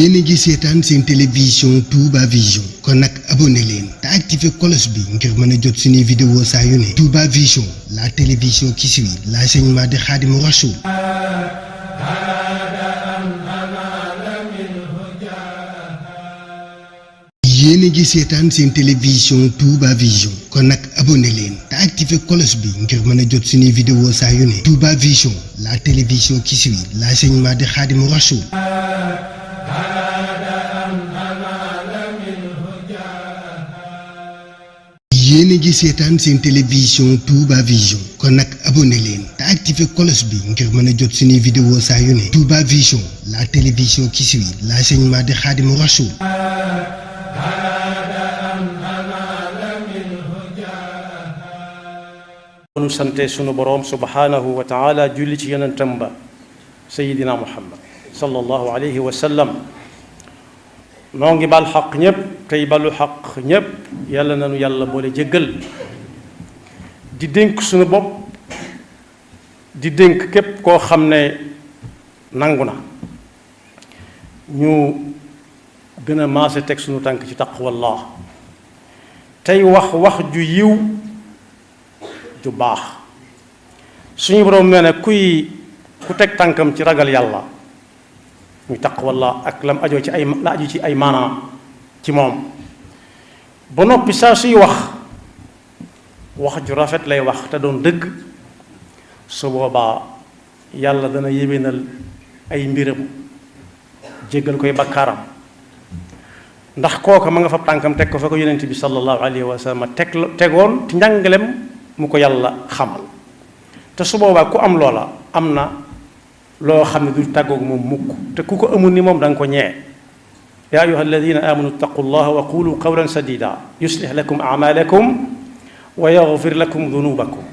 yéen a ngi seetaan seen télévision Touba Vision kon nag abonné leen te activé cloche bi ngir mën a jot suñuy vidéo saa yu ne. Touba Vision, la télévision qui suit l'enseignement de Khadimou Rassoul. yéen a ngi seetaan seen télévision Touba Vision kon nag abonné leen te activé cloche bi ngir mën a jot suñuy vidéo saa yu ne. Touba Vision, la télévision qui suit l'enseignement de Khadimou Rassoul. yéen a ngi seetaan seen télévision Touba Vision kon nag abonné leen te activé cloche bi ngir mën a jot suñuy vidéo saa yu ne. Touba Vision, la télévision qui suit l'enseignement de Khadimou Rassoul. nu sante sunu boroom subhanahu wa taala julli ci yonentam ba sayidina muhammad sallallahu alayhi wa sallam noo ngi bal xaq ñépp tey balu xaq ñépp yàlla nanu yàlla boole jéggal di dénk sunu bopp di dénk képp koo xam ne nangu na ñu gën a maase teg sunu tànk ci taqwallah tey wax ju yiw ju baax suñu boroom nee na ku teg tànkam ci ragal yàlla muy taqwallah ak lam ajoo ci la aju ci ay maanaam ci moom ba noppi saa suy wax ju rafet lay wax te doon dëgg su boobaa yàlla dana yéwénal ay mbiram jéggal koy bakkaaram ndax kooka ma nga fab tànkam teg ko fa ko yonent bi sallallahu alayhi wa sallam tegoon ci njàngalem mu ko yàlla xamal te su boobaa ku am loola am na loo xam ne du tàggoog moom mukk te ku ko amul ni moom da nga ko ñee yaa ayuha alladina amanu ttaqu llaha wa qulu qawlan sadida yuslih lakum amalakum wa yaghfir lakum dunubakum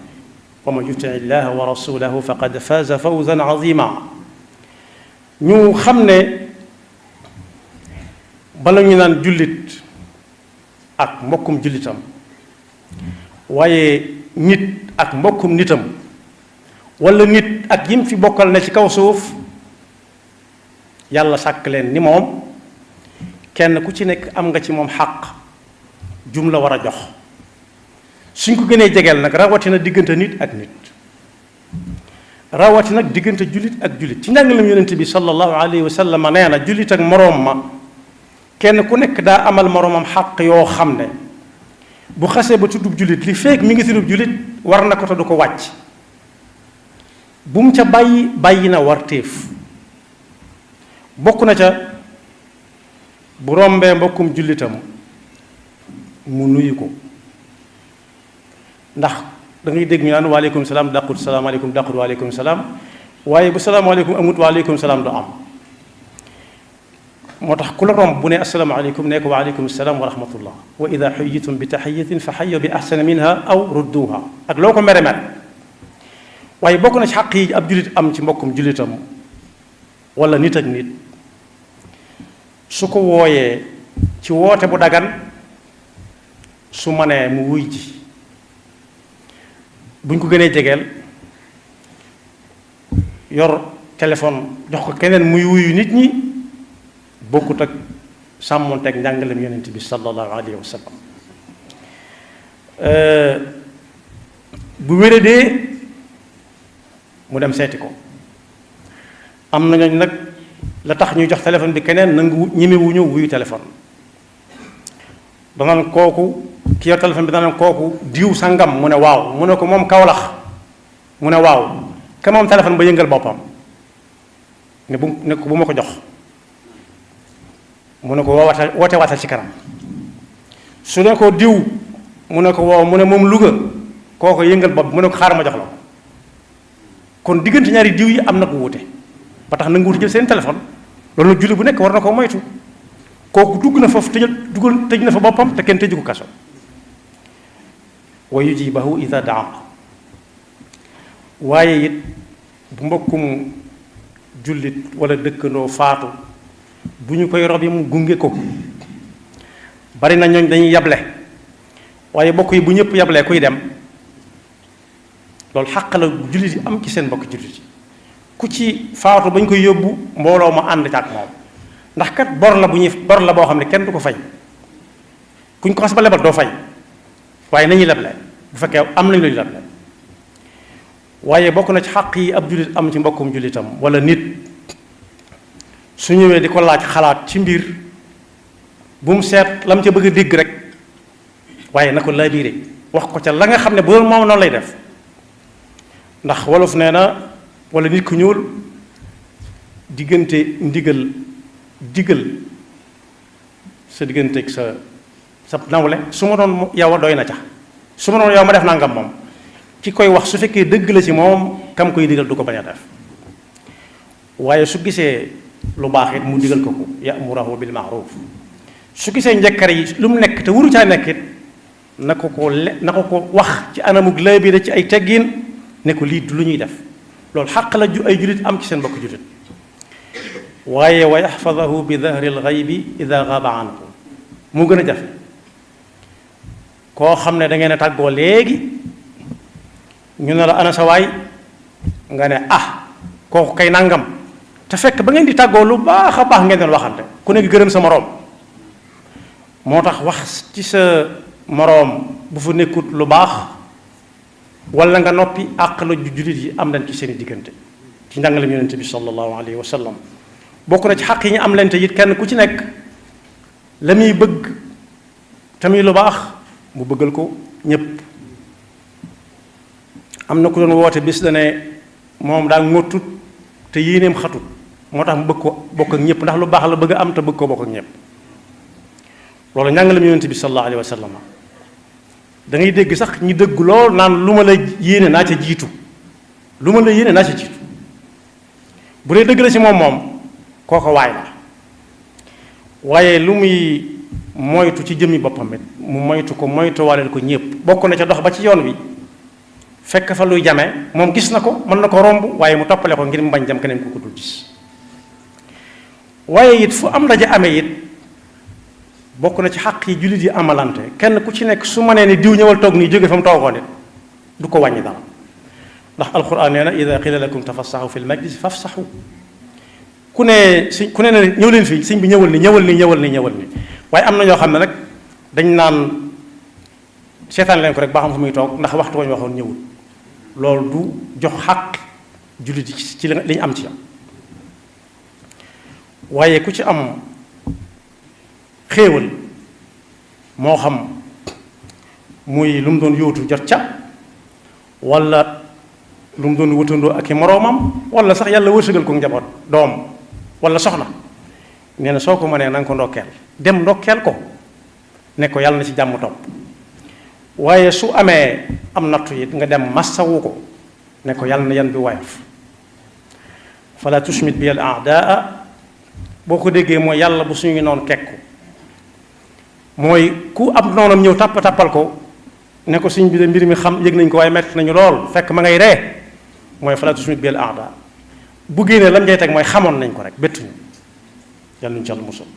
wa man yuti llaha wa rasulahu faqad faza fawzan azima ñu xam ne bala ñu naan jullit ak mbokkum jullitam waaye nit ak mbokkum nitam wala nit ak yim fi bokkal ne ci kaw suuf yàlla sàkk leen ni moom kenn ku ci nekk am nga ci moom xàq jum la war a jox suñ ko gënee jegeel nag rawatina diggante nit ak nit rawatina nag diggante jullit ak jullit ci njàngalem yonent bi sallallahu alayhi wa sallam nee na jullit ak moroom ma kenn ku nekk daa amal moroomam xàq yoo xam ne bu xasee ba tuddub jullit li feek mi ngi tuddub jullit war na ko te du ko wàcc bu mu ca bàyyi na warteef bokk na ca bu rombee mbokkum jullitam mu nuyu ko ndax da ngay dégg ñu naan waaleykum salaam dàqut salaamaaleykum dàqut waaleykum salaam waaye bu salaamaaleykum amut waaleykum salaam du am moo tax ku la romb bu ne asalaamaaleykum ne ko waaleykum salaam wa rahmatullah wa ida xuyitum bi taxiyatin fa xayo bi ahsana minha aw rudduha ak loo ko mere mer waaye bokk na ci xaq yi ab jullit am ci mbokkum jullitam wala nit ak nit su ko wooyee ci woote bu dagan su manee mu wuy ji buñ ko gënee jegeel yor téléphone jox ko keneen muy wuyu nit ñi bokkut ak sàmmonteeg njàngalem yonent bi sallallahu alayhi wa sallam bu wéradee mu dem seeti ko am na ñooñ nag la tax ñuy jox téléphone bi keneen nangu ñemewuñu wuyu téléphone danaan kooku ki yor téléphone bi danaan kooku diw sangam mu ne waaw mu ne ko moom Kawlax mu ne waaw ka moom téléphone ba yëngal boppam ne ko bu ma ko jox mu ne ko woote waatal ci kanam su ne ko diw mu ne ko woow mu ne moom Louga kooko yëngal bopp mu ne ko xaaral ma jox la ko kon diggante ñaari diw yi am na ko wuute ba tax na nga wuute jël seen téléphone loolu nag julli bu nekk war na ko moytu kooku dugg na foofu tëj na fa boppam te kenn tëju ko kaso wa yujibahu ida daa waaye it bu mbokkum jullit wala dëkkandoo faatu bu ñu koy rob yi mu gunge ko bari na ñooñ dañuy yable waaye bokk yi bu ñëpp yablee kuy dem loolu xàq la jullit yi am ci seen mbokk jullit yi ku ci faatu ba ñu koy yóbbu mbooloo ma ànd ak moom ndax kat bor la boo xam ne kenn du ko fay kuñ ko xas ba lebal doo fay waaye nañuy leble bu fekkee am nañ lu ñu leble waaye bokk na ci xaq yi ab jullit am ci mbokkum jullitam wala nit su ñëwee di ko laaj xalaat ci mbir bu mu seet la mu ca bëgg a dégg rek waaye na ko laabiire wax ko ca la nga xam ne bu doon moom noonu lay def ndax wolof nee na wala nit ku ñuul diggante digal sa digganteeg sa nawle su ma doon yow doy na ca su ma doon yow ma def nangam moom ki koy wax su fekkee dëgg la ci moom kam koy digal du ko bañ a def waaye su gisee lu baax it mu digal ko ya'muruhu bil ma'ruf su gisee njëkkare yi lu mu nekk te wuru caa nekk it na ko ko wax ci anamug lay bi ci ay teggin ne ko lii du lu ñuy def loolu xaq la ju ay jullit am ci seen mbokk jullit waaye wa yaxfadahu bi dahri lxaybi ida gaaba anhu mu gën a jafe koo xam ne da ngeen a tàggoo léegi ñu ne la ana sa waay nga ne kooku kay nangam te fekk ba ngeen di tàggoo lu baax a baax ngeen doon waxante ku nekk gërëm sa moroom moo tax wax ci sa moroom bu fa nekkut lu baax wala nga noppi àq la ju jullit yi am leen ci seen i diggante ci njàngaleem yonent bi sallallahu alayhi wa sallam bokk na ci xaq yi ñu am leen te it kenn ku ci nekk la muy bëgg tamit lu baax mu bëggal ko ñépp am na ku doon woote bis da ne moom daa ngottut te yéeneem xatut moo tax mu bëgg ko bokk ak ñëpp ndax lu baax la bëgg a am te bëgg ko bokk ak ñëpp loolu njàngaleem yonent bi sallallahu alayhi wa sallam da ngay dégg sax ñi dëgg lool naan lu ma la yéene naa ca jiitu lu ma la yéene naa ca jiitu bu dee dëgg la ci moom kooko waay la waaye lu muy moytu ci jëmmi boppam it mu moytu ko moytu waaleel ko ñëpp bokk na ca dox ba ci yoon wi fekk fa luy jame moom gis na ko mën na ko romb waaye mu toppale ko ngir mu bañ jam keneen ku ko dul gis waaye it fu am ndaje amee it bokk na ci xaq yi jullit yi amalante kenn ku ci nekk su ma nee ni diw ñëwal toog nii jóge fa mu toogoon it du ko wàññi dara ndax alquran nee na ida qila lakum tafassaxu fi lmajlis fafsaxu ku ne ñëw leen fii sëñ bi ñëwal ni waaye am na ñoo xam ne nag dañ naan seetaan leen ko rek ba xam fu muy toog ndax waxtu wañ waxoon ñëwul loolu du jox xaq jullit yi ci li ñu am ci am waaye ku ci am xéewal moo xam muy lu mu doon yóotu jot ca wala lu mu doon wëtandoo ak i moroomam wala sax yàlla wërsëgal ko njaboot doom wala soxna nee na soo ko mënee na nga ko ndokkeel dem ndokkeel ko ne ko yàlla na ci jàmm topp waaye su amee am nattu it nga dem massawu ko ne ko yàlla na yan bi woyof fala tushmit bi al aadaa boo ko déggee mooy yàlla bu suñu noonu kekku mooy ku ab noonam ñëw tàppal ko ne ko suñ bi de mbir mi xam yëg nañ ko waaye metti nañu lool fekk ma ngay ree mooy fala tushmit bi al aadaa bu génnee lam jay teg mooy xamoon nañ ko rek bettuñu yàlla nuñu ci Yàlla musal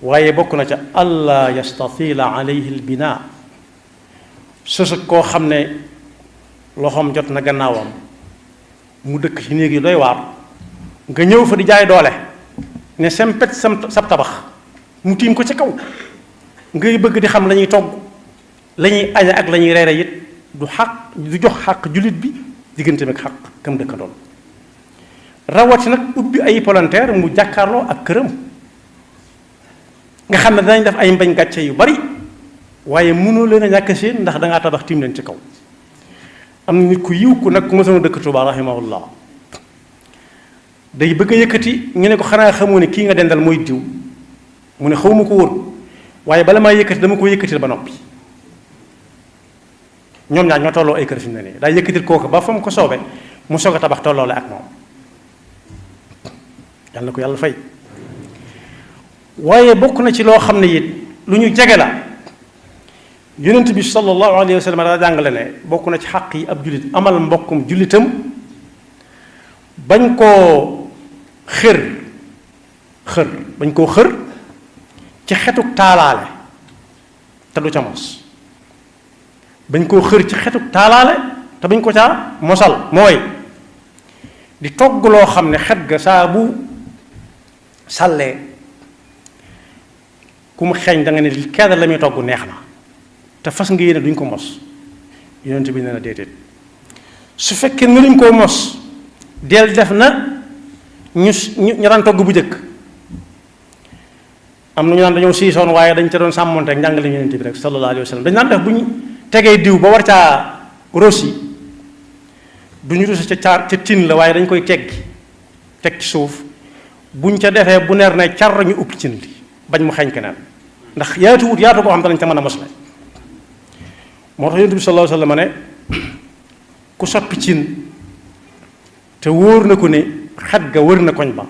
waaye bokk na ca allah yastatila alayhi al binaa sësëg koo xam ne loxoom jot na gannaawam mu dëkk ci néeg yi doy waar nga ñëw fa di jaay doole ne sempet sab tabax mu tiim ko ci kaw ngay bëgg di xam la ñuy togg la ñuy aña ak la ñuy reere it du jox xàq jullit bi diggante ak xàq kam dëkkandoon rawati nag ubbi ay volontaire mu jàkkaarloo ak këram nga xam ne danañ def ay mbañ gàcce yu bari waaye mënoo leen a ñàkk seen ndax dangaa tabax tiim leen ci kaw am na nit ku yiw ku nag ku mësoon dëkk Tuubaa rahimahullah day bëgg a yëkkati ñu ne ko xanaa xamoo ne kii nga dendal mooy diw mu ne xawma ko wóor waaye bala maa yëkkati dama ko yëkkatil ba noppi ñoom ñaar ñoo tolloo ay kër fi mu ne nii daa yëkkatil kooku ba fa mu ko soobee mu soog a tabax tolloole ak moom yàlla na ko yàlla fay waaye bokk na ci loo xam ne it lu ñu jege la yonent bi sallallahu alayhi wa sallam daa jàngale ne bokk na ci xaq yi ab jullit amal mbokkum jullitam bañ koo bañ koo xër ci xetuk taalaale te du ca mos bañ koo xër ci xetuk taalaale te bañ ko caa mosal mooy di togg loo xam ne xet ga saa bu sàllee ku mu xeeñ da nga ne kenn la muy togg neex na te fas nga yéene duñ ko mos yonent bi nee na déedéet su fekkee ne luñ koo mos del def na ñu daan togg bu njëkk am na ñu naan dañoo siisoon waaye dañ ca doon sàmmonte ak njàngale yonent bi rek sallallahu alayhi wa sallam dañ naan def bu ñu tegee diw ba war caa rosi du ñu rosi ca tin la waaye dañ koy teggi teg ci suuf buñ ca defee bu neer ne car ñu upp cin li bañ mu xeeñ keneen ndax yaatu wut yaatu koo xam te nañ ca mën a mos la moo tax yonent bi sallallahu alayhi wa sallam ne ku soppi cin te wóor na ko ne xet ga wër na koñ ba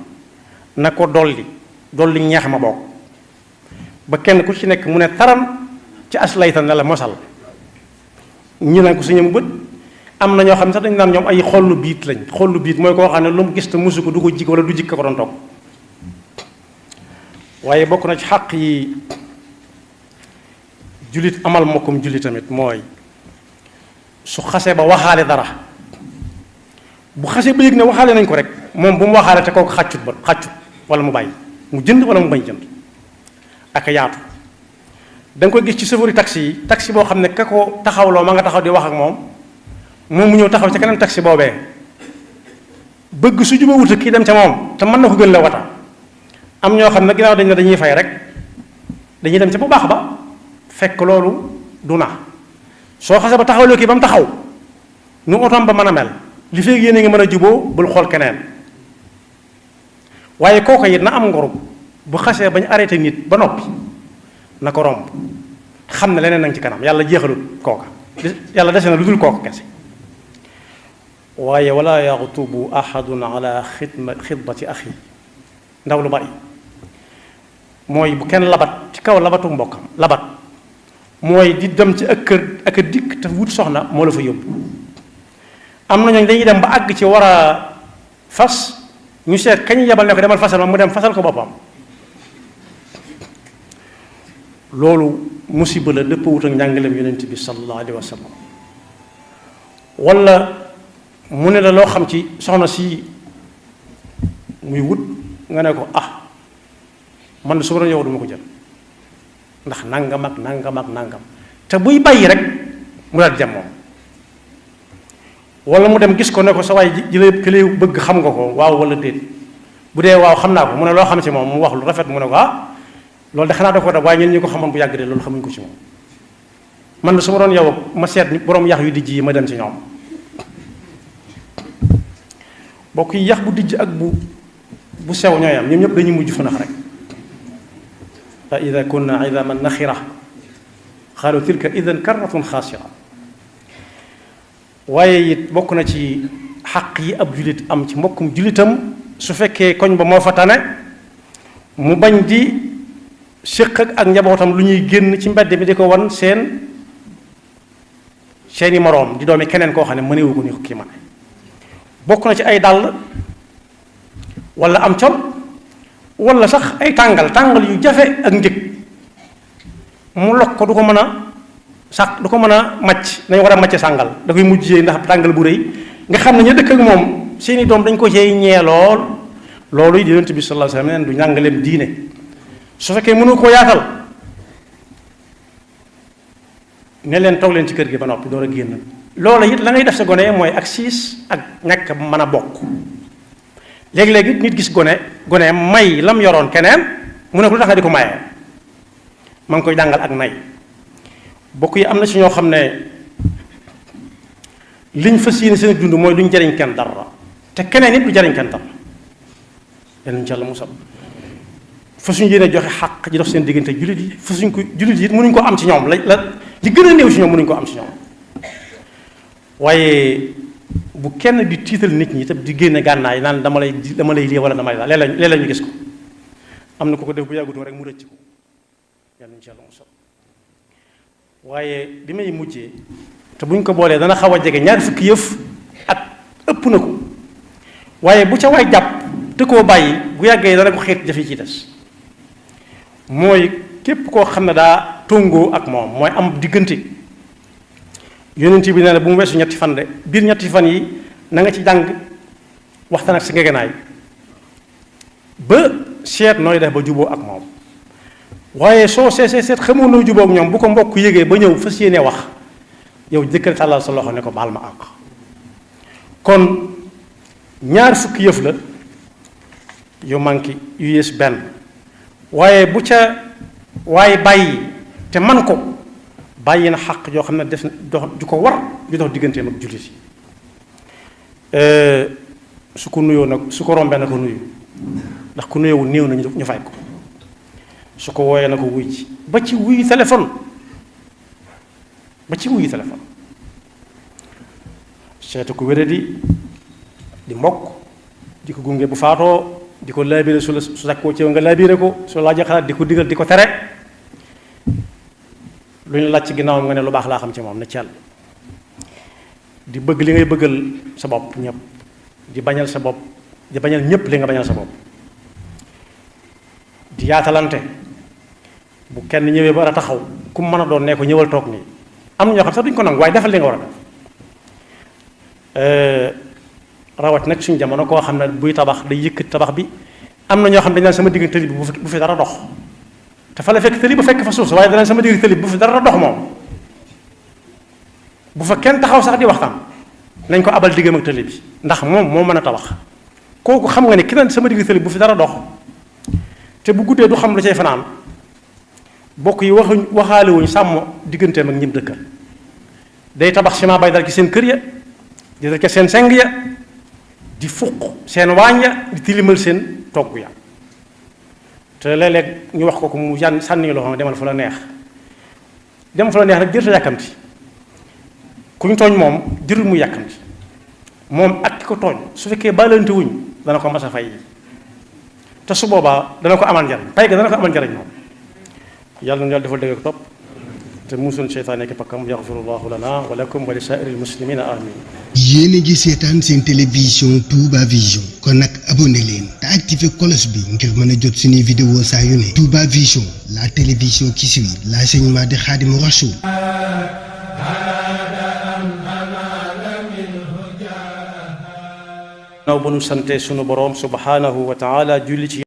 na ko dolli ñeex ma bokk ba kenn ku ci nekk mu ne taram ci aslaytan ne la mosal ñi nañ ko suñu mu bët am na ñoo xam ne sax dañu naan ñoom ay xollu biit lañ xollu biit mooy koo xam ne lu mu gis te musu ko du ko jik wala du jikk ko doon togg waaye bokk na ci xàq yi jullit amal mbokkum jullit tamit mooy su xasee ba waxaale dara bu xasee ba yëg ne waxaale nañ ko rek moom bu mu waxaale te kooku xàccut wala mu bàyyi mu jënd wala mu bañ jënd ak yaatu da nga koy gis ci chauffeur taxi yi taxi boo xam ne ka ko taxawloo ma nga taxaw di wax ak moom mu ñëw taxaw ca keneen taxi boobee bëgg su juba wuta kii dem ca moom te mën na ko gën la wata am ñoo xam ne ginnaaw dañ ne dañuy fay rek dañuy dem ca bu baax ba fekk loolu du na soo xasee ba taxawloo kii ba mu taxaw nu otoom ba mën a mel li feeg yéen a ngi mën a juboo bul xool keneen waaye kooku it na am ngoru bu xasee bañ arrêté nit ba noppi na ko romb xam ne leneen nag ci kanam yàlla jeexalut kooka yàlla dese na lu dul kooka kese waaye wala yaxtubu ahadun ala xitbati axi ndaw lu bari mooy bu kenn labat ci kaw labatu mbokkam labat mooy di dem ci ak kër ak a dikk te wut soxna moo la fa yóbbu am na ñooñu dañuy dem ba àgg ci war a fas ñu seet kañ yebal ne ko demal fasal ma mu dem fasal ko boppam loolu musiba la dëpp wut ak njàngaleem yonent bi sallallahu alayhi wa sallam wala mu ne la loo xam ci soxna si muy wut nga ne ko man su ma doon yow duma ko jël ndax nangam ak nangam ak nangam te buy bàyyi rek mu daal jam moom wala mu dem gis ko ne ko sa waay jëlee këlee bëgg xam nga ko waaw wala déet bu dee waaw xam naa ko mu ne loo xam ci moom mu wax lu rafet mu ne ko loolu de xanaa da ko def waaye ñun ñu ko xamoon bu yàgg de loolu xamuñ ko ci moom man su ma doon yow ma seet borom yax yu dijj yi ma dem ci ñoom bokk yi yax bu dijj ak bu sew ñooy am ñoom ñëpp dañuy mujj fanax rek fa ida kunna idaman naxira xaalu tilka idan karratun xaasira waaye it bokk na ci xaq yi ab jullit am ci mbokkum jullitam su fekkee koñ ba moo fa tane mu bañ di séq ak njabootam lu ñuy génn ci mbedd mi di ko wan seeni moroom di doomi keneen koo xam ne mënewu ko ni ko kii ma ne bokk na ci ay dàll wala am col wala sax ay tàngal yu jafe ak njëg mu lokk ko du ko mën a màcc nañu war a màcce sàngal da koy mujjee ndax tàngal bu rëy nga xam ne ñu dëkk ak moom seeni doom dañ ko cee ñee loolu yi Yonent bi sallallahu alayhi wa sallam neen du njàngaleem diine su fekkee mënu koo yaatal ne leen toog leen ci kër gi ba noppi door a génn loola it la ngay def sa gone mooy ak siis ak ñàkk mën a bokk léegi-léegi nit gis gone may lam yoroon keneen mu ne ko lu tax nga di ko mayee ma ngi koy jàngal ak nay bokk yi am na si ñoo xam ne liñ fas yéene seen dund mooy duñ jariñ kenn dara te keneen it du jariñ kenn dara yal nañu ci Yàlla musal fasuñ yéene joxe xaq ji dox seen diggante jullit yi fasuñ ko jullit yi mënuñ ko am ci ñoom li gën a néew ci ñoom mënuñ ko am ci ñoom waaye bu kenn di tiital nit ñi te di génne gànnaay naan dama lay lii wala dama lay la léeg-léeg ñu gis ko am na ko def bu yàggutoo rek mu rëcc ko yal nañu ci Yàlla musal waaye bi may mujjee te buñ ko boolee dana xaw a jege ñaari fukki yëf ak ëpp na ko waaye bu ca waay jàpp te koo bàyyi bu yàggee dana ko xeet jafe ci des mooy képp koo xam ne daa tongoo ak moom mooy am diggante yonent bi nee na bu mu weesu ñetti fan de biir ñetti fan yi na nga ci jàng waxtaan ak si ngegenaay ba seet nooy def ba juboo ak moom waaye soo seet xamoo noo juboo ak ñoom bu ko mbokk yëgee ba ñëw fas yéene wax yow jëkkër tàllal sa loxo ne ko baal ma àq kon ñaar fukki yëf la yu manqué yu yées benn waaye bu ca waaye bàyyi te man ko bàyyi na xaq joo xam ne def dox ju ko war ju dox digganteem ak jullit yi su ko nuyoo nag su ko rombee na ko nuyu ndax ku nuyoowul néew na ñu fay ko su ko wooyee na ko wuy ci ba ci wuyu téléphone seetu ko wéradi di mbokk di ko gunge bu faatoo di ko laabire su sakkoo ci nga laabire ko su laajee xalaat di ko digal di ko tere lu ñu laaj ci ginnaawam nga ne lu baax laa xam ci moom na ci yàlla di bëgg li ngay bëggal sa bopp ñëpp di bañal sa bopp di bañal ñëpp li nga bañal sa bopp di yaatalante bu kenn ñëwee ba war a taxaw ku mën a doon ne ko ñëwal toog nii am na ñoo xam sax duñ ko nangu waaye defal li nga war a def rawat nag suñu jamono koo xam ne buy tabax day yëkkat tabax bi am na ñoo xam dañ naan sama digg tëli bi bu fi dara dox te fa la fekk tëli ba fekk fa suuf si waaye danaan sama digg tëli bi bu fi dara dox moom bu fa kenn taxaw sax di waxtaan nañ ko abal diggam ak tëli bi ndax moom moo mën a tabax kooku xam nga ne ki naan sama digg tëli bu fi dara dox te bu guddee du xam lu cay fanaan bokk yi waxaale wuñ sàmm digganteem ak ñim dëkkal day tabax ciment bay dal ci seen kër ya di dal ci seen seng ya di fuq seen waañ ya di tilimal seen togg ya te léeg-léeg ñu wax ko mu sànni loxo demal fa la neex demal fa la neex nag jërta yàkkamti ku ñu tooñ moom jërul mu yàkkamti moom ak ki ko tooñ su fekkee baalante wuñ dana ko mas a fay te su boobaa dana ko amal njariñ pay ga dana ko amal njariñ moom yàlla na yàlla defal dëgg ak topp te musul seytaane ki pakkam yaxfirullahu lana wa lakum wa li saa'iril muslimina amin. yéen a ngi seetaan seen télévision Touba Vision kon nag abonné leen te activé cloche bi ngir mën a jot suñuy vidéo saa yu ne. Touba Vision, la télévision qui suit l'enseignement de Khadimou Rassoul. naw bu nu sante sunu boroom subhanahu wa taala julli ci